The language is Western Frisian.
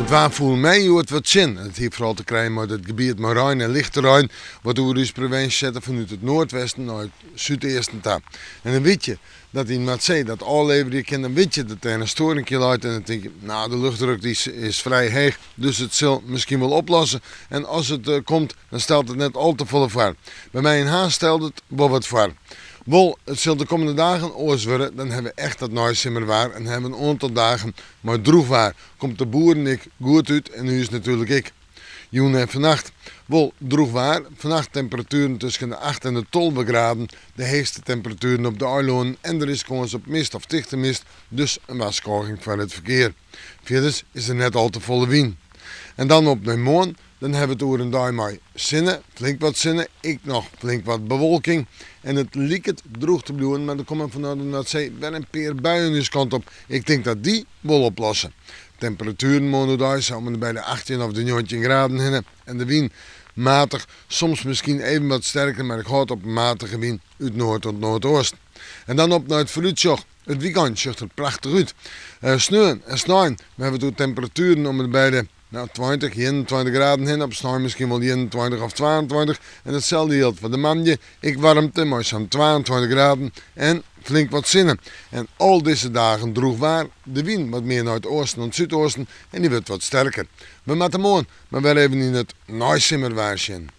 It waar foel my hjoed wat tsjin. It hie foaral te krijen mei dat gebiet mei rein en lichte rein wat oer ús provinsje sette fanút it noardwesten nei it súdeasten ta. En dan wit je dat dy Noardsee dat ôfleverje kin, dan wit je dat dêr in stoarinkje leit en dan tink je, nou de luchtdruk dy is frij heech, dus it sil miskien wol oplosse. En as it komt, dan stelt it net al te folle foar. By my yn Harns stelde it wol wat foar. Wol, it sil de kommende dagen oars wurde, dan hawwe we echt dat neisimmerwaar en hawwe we in oantal dagen mei drûch waar. Komt de boeren ek goed út en ús natuerlik ek. Jûn en fannacht wol drûch waar. Fannacht temperatueren tusken de 8 en de 12 graden. De heechste temperatueren op de eilânen en der is kâns op mist of tichte mist, dus in warskôging foar it ferkear. Fierders is der net al te folle wyn. En dan op nei moarn, dan hawwe we it oer in dei mei sinne, flink wat sinne, ek noch flink wat bewolking. En it liket drûch te bliuwen, mar der komme fanôf de Noardsee wer in pear buien ús kant op. Ik tink dat dy wol oplosse. Temperatueren moarn oerdeis om en by de 18 of de 19 graden hinne en de wyn matich, soms miskien even wat sterker, mar ik hâld op in matige wyn út noard oant noardeast. En dan op nei it foarútsjoch. It wykein sjocht der prachtich út. Sneon en snein, we hawwe it oer temperatueren om en by de nou, 20, 21 graden hinne. Op snein miskien wol 21 of 22. En itselde jildt foar de moandei. Ek waarmte mei sa'n 22 graden en flink wat sinne. En al dizze dagen drûch waar. De wyn wat mear nei it oasten oant súdeasten en dy wurdt wat sterker. We moatte moarn mar wer even yn it neisimmerwaar sjen.